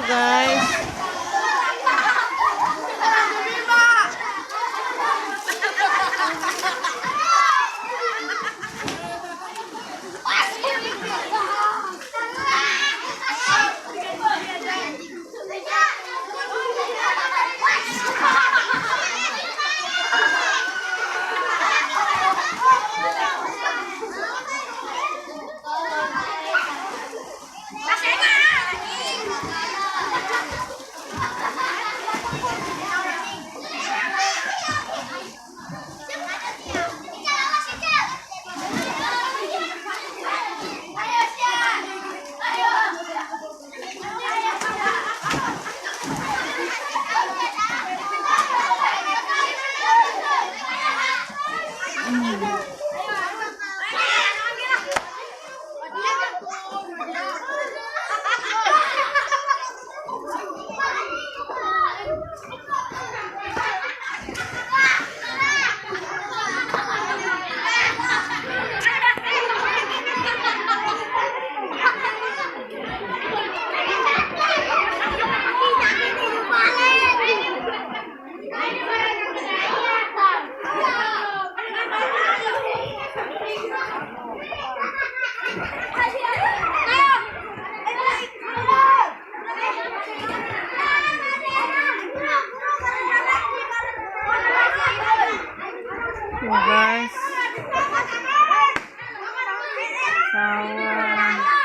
Guys. Tuh guys. Sawah.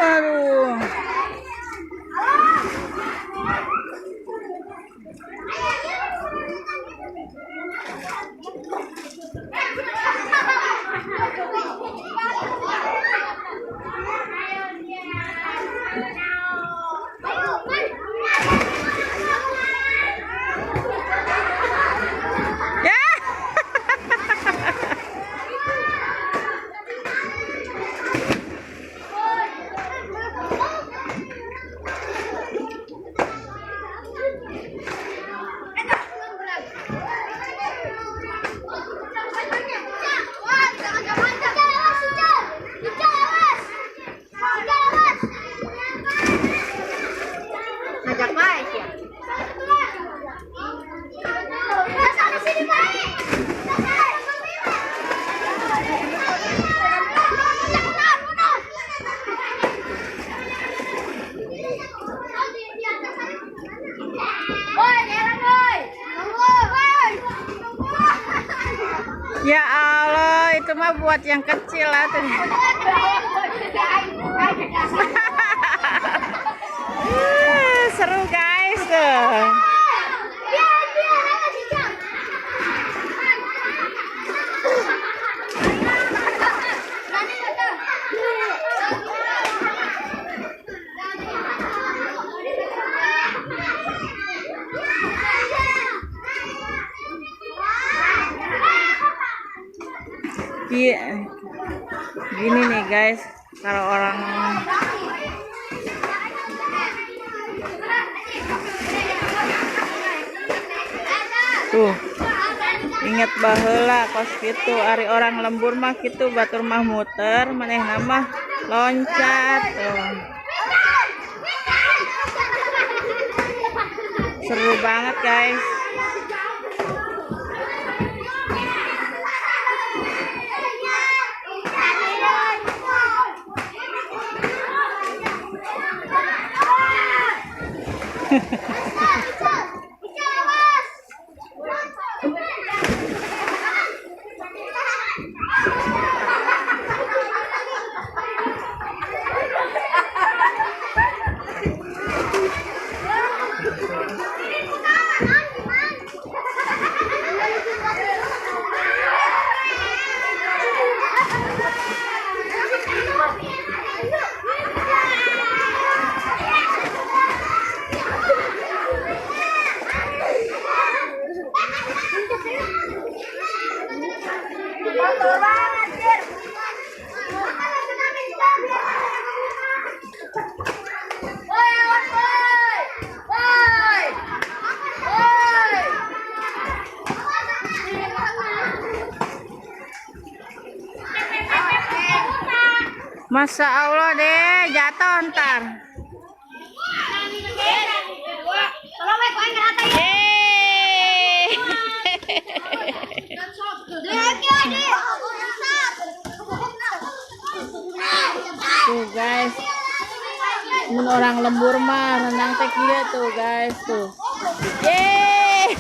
Aduh. Ya. Ngajak baik ya. Ya Allah, itu mah buat yang kecil lah tuh. Seru guys tuh. Iya, gini nih guys, kalau orang tuh inget baheula kos gitu, ari orang lembur mah gitu, batur mah muter, manehna mah loncat tuh. Seru banget guys. Kotor banget, Dir. Woi, woi, woi. Woi. Masya Allah deh, jatuh ntar. Tolong weh, kowe ngerata ya. Yeay. Tuh guys, mun orang lembur mah renang teh kieu tuh guys tuh. Yeay.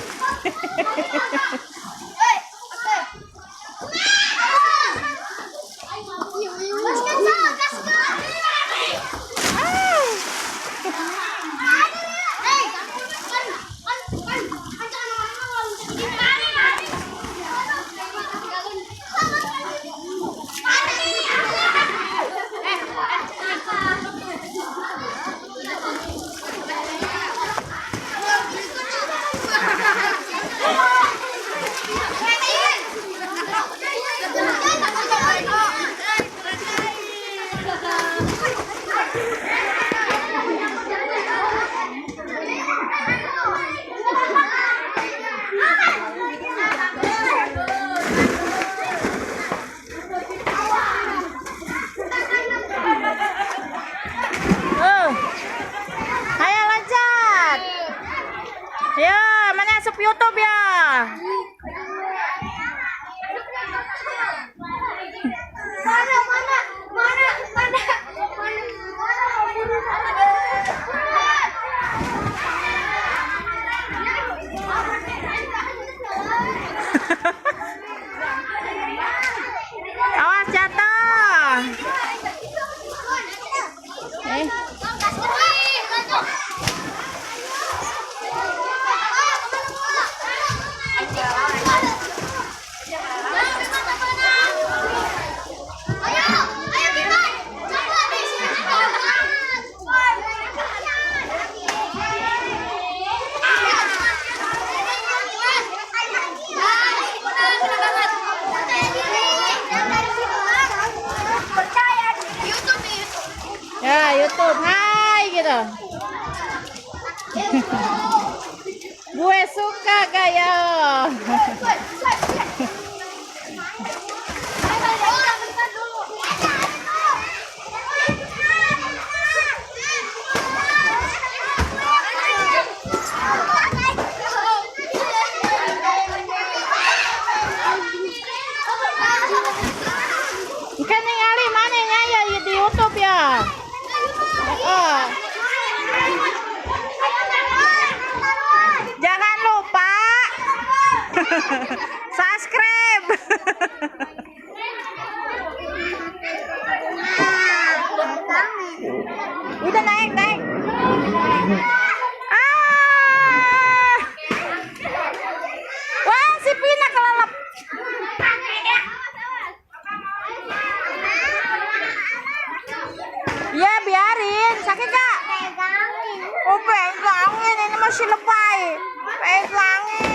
Ayo loncat. Ya, mana asup YouTube ya? Mana mana mana mana mana. Awas jatuh. Eh, Percaya YouTube, YouTube. Ya YouTube, hai gitu. Gue suka gaya lo. Kan ningali mana nya ya di YouTube ya. Oh. Jangan lupa subscribe. Udah naik, naik. Ah. Wah, si Pina kelelep. Ya biarin, sakit gak? Oh pegangin, ini masih lebay. Pegangin.